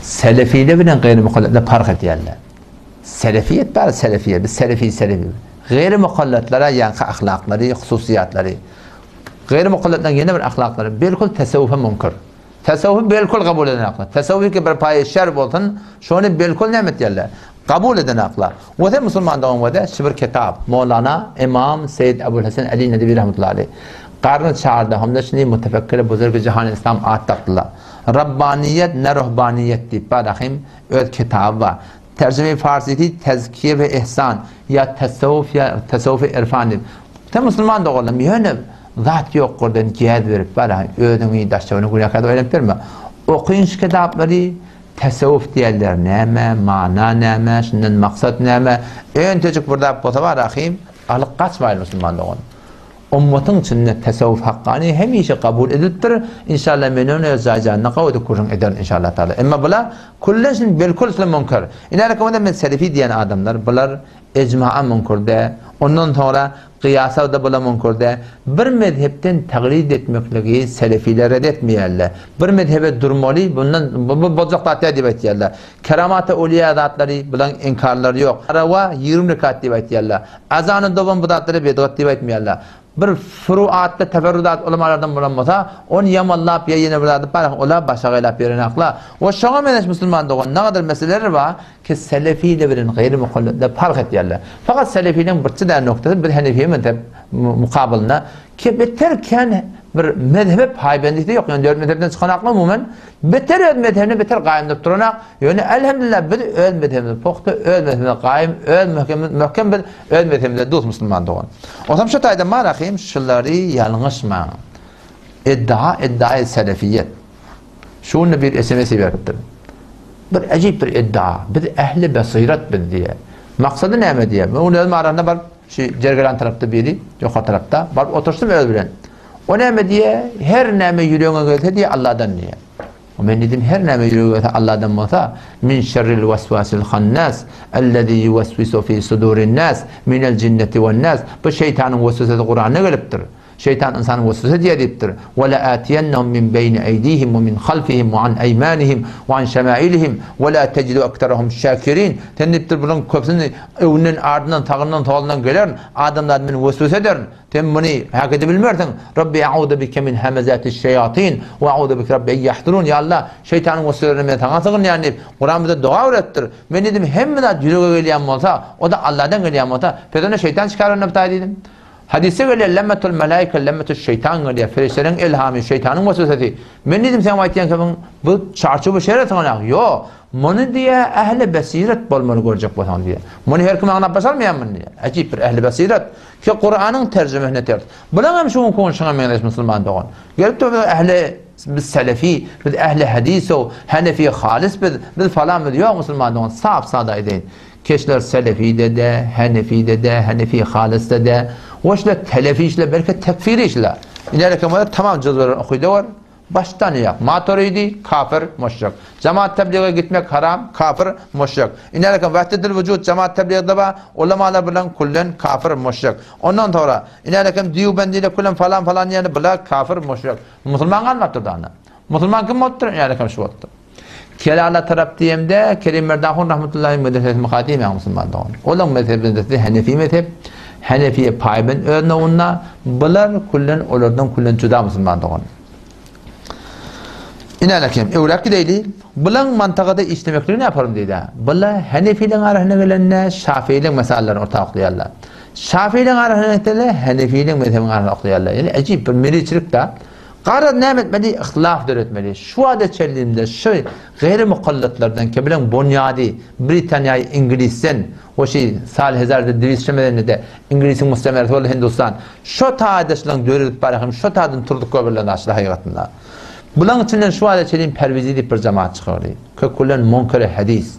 Selefiler bilen gaýry mukallitler parh edýärler. Selefiýet bar, selefiýet, biz selefi, selefi. Gaýry mukallitlara ýaňky ahlaklary, hususyýatlary. Gaýry mukallitlaryň ýene bir ahlaklary, belkul tesewwufa müňkür. Tesewwufy belkul kabul edenaklar. Tesewwuf ki bir paýy şer bolsun, şony belkul näme etýärler? Kabul edenaklar. We sen musulman dogan wede şu bir kitap, Mowlana Imam Seýid Ebul Hesen Ali Nedewi rahmetullahi aleýh. Garny çarda hamda şuny mutefekkiri buzurgi jahany islam at dakdylar. Rabbaniýet ne ruhbaniýet diýip bar rahim öz kitaby bar. Terjime-i farsisi Tezkiye we ihsan ýa Tesewwuf ýa Tesewwuf-i irfan diýip. Sen musulman doganlarym ýöne zat ýok gurdan gäz berip bar özüňi daş-töweregiňi günäkär edip oýlanyp berme. Okyň şu kitaplary Tesewwuf diýerler näme, mana näme, şundan maksat näme? Öntejik bir zat bolsa bar ahym, alyp gaçmaýly musulman dogan. Ummatyň içinde tesewwuf hakgany hemişe kabul edilipdir. Inşallah men ony öz jaý-jaýynda gawy edip gürrüň ederin inşallah taala. Emma bular küllen şun belkul şun münkür. Inälik onda men selefi diýen adamlar bular ejmaa münkür dä. Ondan soňra gyýasa da bular münkür dä. Bir mezhepden taglid etmekligi selefiler red etmeýärler. Bir mezhebe durmaly bundan bu boljak zat däl diýip aýtýarlar. Keramata öwliýa zatlary bulaň inkarlary ýok. Tarawa 20 rekat diýip aýtýarlar. Azany dowam bu zatlary bedgat diýip aýtmaýarlar. Bir furuatda teferrudat ulamalardan bolan bolsa, ony ýamanlap ýa ýene bir zat diýip barha ola başagaýlap ýörenakla. We şoňa meňzeş musulman dogan nagadyr meseleler bar ki selefiler bilen gaýry mukallidler parh etýärler. Fakat selefileriň birçe däne noktasy bir henefi mezhep mukabylynda ki beter kän bir mezhebe paýbendisi ýok. Ýöne dört mezhepden çykanaklar umuman beter öz mezhebine beter gaýym durup duranak. Ýöne elhamdülillah biz öz mezhebimiz pugta, öz mezhebimize gaýym, öz möhkemimiz möhkem biz öz mezhebimize dus musulman dogan. Onsoň şu taýda marahym şulary ýalňyşmaň. Iddia iddiaýy selefiýet. Şu günde bir SMS iberipdir. Bir äjip bir iddia. Biz ähli besirat biz diýe. Maksady näme diýe. Men ony özüm aranda baryp şu Jergeran tarapda biri, ýokary tarapda baryp oturyşdym öz bilen. O näme diýe? Her näme ýüregiňe gelse diýe Allahdan diýe. Men diýdim, her näme ýürege gelse Allahdan bolsa, min şerril waswasil hannas, ellezî ýuweswisu fî sudurin nas, minel jinneti wen nas. Bu şeýtanyň weswesesi Kuranda gelipdir. Şeýtan ynsany weswese edýär diýipdir. Ve le'atiyennehum min beýni eýdihim we min halfihim we an eýmanihim we an şemailihim we la tecidu ekterehum şakirin. Sen diýipdir, bularyň köpüsini öňünden, ardyndan, sagyndan, solundan gelerin, adamzady men weswese ederin. Sen muny hak edebilmersiň. Rabbi a'uzu bike min hamazatiş şeýatin we a'uzu bike rabbi en ýahdurun. Ýa Allah, şeýtanyň weswelerinden men saňa sygynýan diýip, Kuran bize doga öwretdir. Men diýdim, hemme zat ýürege gelýän bolsa, o-da Allahdan gelýän bolsa, pes onda şeýtan çykar onda bitaý diýdim. Hadysda gelýär, Lemmetul melaike, lemmetuş şeýtan gelýär, perişdeleriň ilhamy, şeýtanyň weswesesi. Men diýdim, seň aýtýan kibiň bu çarçuwa şere sygynak. Ýok, muny diýýär, ähli besiret bolmaly görjek bolsaň diýýär. Muny her kim aňlap başarmaýar muny diýýär. Äjip bir ähli besiret. Ki Kuranyň terjimesine ters. Bulaň hem şu günki gün şuňa meňzeş musulman dogan. Gelip dur biz ähli biz selefi, biz ähli hadisow, hanefi halis biz, biz falan biz ýok musulman dogan sap sada edeýin. Keşler selefi de de, hanefi de de, hanefi halis de de. O şle telefi şle belki tekfiri şle. İleriki tamam cüzleri okuyda var. Başdan aýak. Maturidi, kafir, müşrik. Jemaat tebliğe gitmek haram, kafir, müşrik. Inerken wahdedil wujud jemaat tebliğde bar, ulamalar bilen kullen kafir, müşrik. Ondan sonra inerken Diyubendiyle kullen falan falan yani bular kafir, müşrik. Musulman galmapdyr da anda. Musulman kim bolupdyr? Inerken şu bolupdyr. Kelala tarap diýemde Kerim Merdahun rahmetullahi medresesi mukadim ýa musulman dogan. Olaň mezhebinde Hanefi mezhep, Hanefiye paýben öz nowunda, bular kullen olardan kullen juda musulman dogan. Inälekem, öwräp gideýli. Bulaň mantagada işlemekligini ýaparym diýdi. Bula Hanefiliň arasyna gelende Şafiliň mesallaryny orta oklaýarlar. Şafiliň arasyna gelende Hanefiliň mezhebiniň arasyna oklaýarlar. Ýani ajib bir milliçilik da. Garaz näme etmeli? Yhtilaf döretmeli. Şu wada çenlimde şu gaýry mukallatlardan ki bilen bonýady Britaniýa Iňlisden o şi sal hezarda diwiz şemedende Iňlisiň mustameresi boldy Hindustan. Şo taýda şulaň döredip bar hem şo taýdan turduk göberlen aşyr hakykatynda. Bulaň içinden şu wada çenli Perwizi diýip bir jemaat çykardy. Kökülen munkere hadis.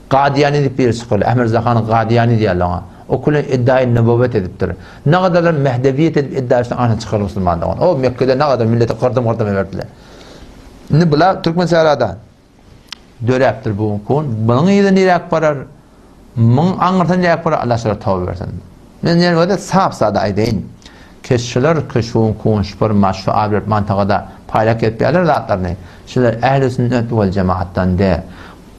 Gadiýani diýip biri çykardy. Ahmet Zahan Gadiýani diýýärler oňa. O külen iddiaýy nübüwwet edipdir. Nagadarlar mehdewiýet edip iddia etsin anyny çykardy musulman dogan. O Mekgede nagadar milleti gyrdym-gyrdym eberdiler. Indi bular Türkmen sährada döräpdir bu gün. Bunuň yzy niräk barar? Muň aňyrsy niräk barar? Allah şolara toba bersin. Men ýene öde sap-sada aýdaýyn. Keşşiler köşgüň kunş bir maş şu abiler mantagada paýlak etýärler zatlaryny. Şular ähli sünnet wal jemaatdan de.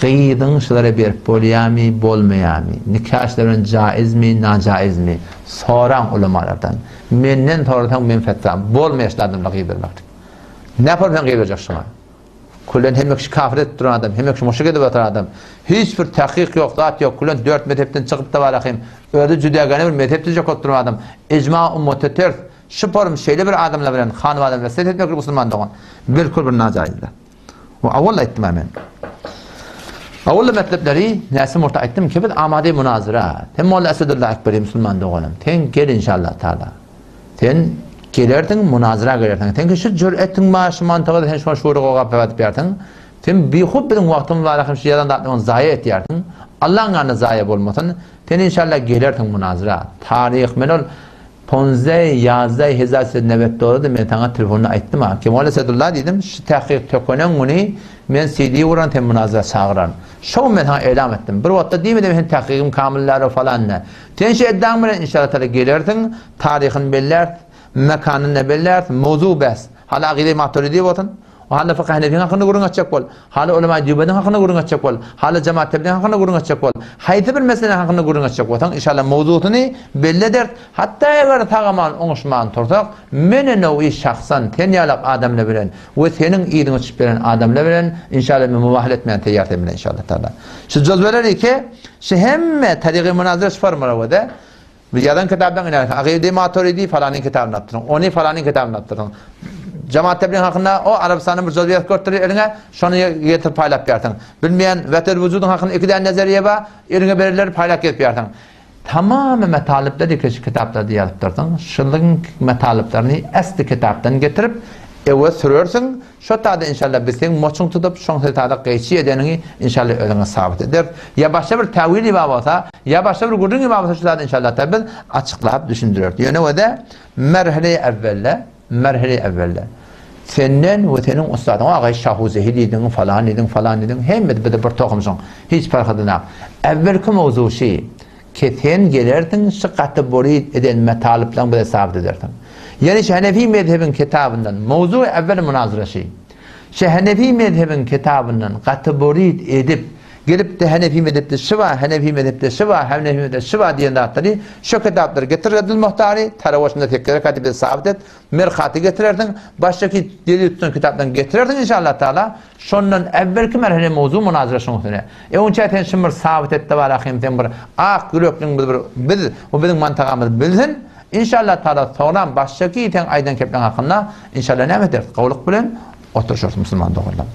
Gyzyňy şulara berip bolýamy, bolmaýamy? Nika şular bilen jaizmi, najaizmi? Soraň ulamalardan. Menden sorasaň men fetwam, bolmaýar şul adamlara gyz bermeklik. Näpar sen gyz berjek şuňa? Külen hemme kişi kafir edip duran adam, hemme kişi muşrik edip oturan adam. Hiç bir tahkyk ýok, zat ýok. Külen dört mezhepden çykyp da barahym. Özi jüdägäne bir mezhep düzjek bolup duran adam. Ijma ummata ters. Şu forum şeýle bir adamlar bilen hanybada wesýet etmeklik musulman dogan. Bilkul bir najaýyzdyr. Bu awal aýtdym men. Awal metlepleri näsim orta aýtdym ki biz amade munazyra. Sen Molla Esedullah Ekberi musulman doganym. Sen gel inşallah taala. Sen gelerdiň munazyra gelersiň. Sen ki şu jüretiň bar şu mantyga sen şuňa şury gogap edip ýarsyň. Sen bihut biziň wagtymyz bar hem şu ýazan zatlaryňy zaýa etýärsiň. Allaň ýanynda zaýa bolmasyn. Sen inşallah gelersiň munazyra. Taryh men ol Ponzdeý, ýazdeý, hezar söz newet dogrudy, men saňa telefonda aýtdym-a. Kemal Esedulla diýdim, şu tahkyk tökenen güni men CD uran, sen munazara çagyran. Şo gün men saňa elam etdim. Bir wagtda diýmedim sen tahkygym kamyl däl o falan nä. Sen şu eddaň bilen inşallah taala gelersiň, taryhyny belläris, mekanyny belläris, mowzug bäs. Hala Agyly Maturidi bolsun. Hala fykh Hanefiň hakynda gürrüň etjek bol. Hala ulema Dewbendiň hakynda gürrüň etjek bol. Hala jemaat tebligiň hakynda gürrüň etjek bol. Haýsy bir meseläniň hakynda gürrüň etjek bolsaň, inşallah mowzusyny belli ederis. Hatda eger sag-aman oňuşman tursak, men nöwi şahsan sen ýalak adamlar bilen we seniň yzyňa düşüp gelen adamlar bilen inşallah men mubahala etmäne taýýar sen bilen inşallah taala. Şu jozweler ike, şu hemme tarygy munazara şu formulada Bir ýazan kitapdan ine Agydy Maturidi falanyň kitabyny apdyryn. Ony falanyň kitabyny apdyryn. Jemaat tebliğ hakynda o Arabystanyň bir jozwesi görtdir eliňe, şony getirip paýlap bersiň. Bilmeýän Wetel wujudyň hakynda iki däne nazariýe bar, eliňe bererler paýlap gezip ýarsyň. Tamamy metalyplar iki şu kitaplarda ýazypdyrsyň. Şulyň metalyplaryny esli kitapdan getirip ewe sürersiň. Şo taýda inşallah biz seň moçuň tutup, şoň sen taýda gyýçy edeniňi inşallah özüňe sabyt ederis. Ýa başga bir täwili bar bolsa, ýa başga bir gürrüňi bar bolsa şu zady inşallah taala biz açyklap düşündireris. Ýöne wede merhele-i evvelde, merhele-i evvelde senden we seniň ussadyň agaý Şahuzehi diýdiň, falan diýdiň, falan diýdiň, hemmesi bize bir tohumşyň. Hiç parh edenak. Evvelki mowzu şi. Ki sen gelersiň, şu gaty burid eden metalyplaň bize sabyt edersiň. Ýöne şu Hanefi mezhebiň kitabyndan, mowzugy evvel munazara şi. Şu Hanefi mezhebiň kitabyndan gaty burid edip, gelip-de Hanefi mezhepde şu bar, Hanefi mezhepde şu bar, Hanefi mezhepde şu bar diýen zatlary şu kitaplary getir Reddül Muhtary, tarawaşynda sekiz rekaty bize sabyt et, Mirkaty getirersiň, başdaki delil tutan kitapdan getirersiň inşallah taala. Şondan äwwelki merhele mowzu munazara şoň üstüne. Öňçä sen şun bir sabyt et-de bar ahym sen bir ak ýürekliň biz bir biz we biziň mantagamyz bilsin. Inşallah taala soňram başdaki seň aýdan kepleň hakynda inşallah näme ederis gowluk bilen oturyşarys musulman doganlar.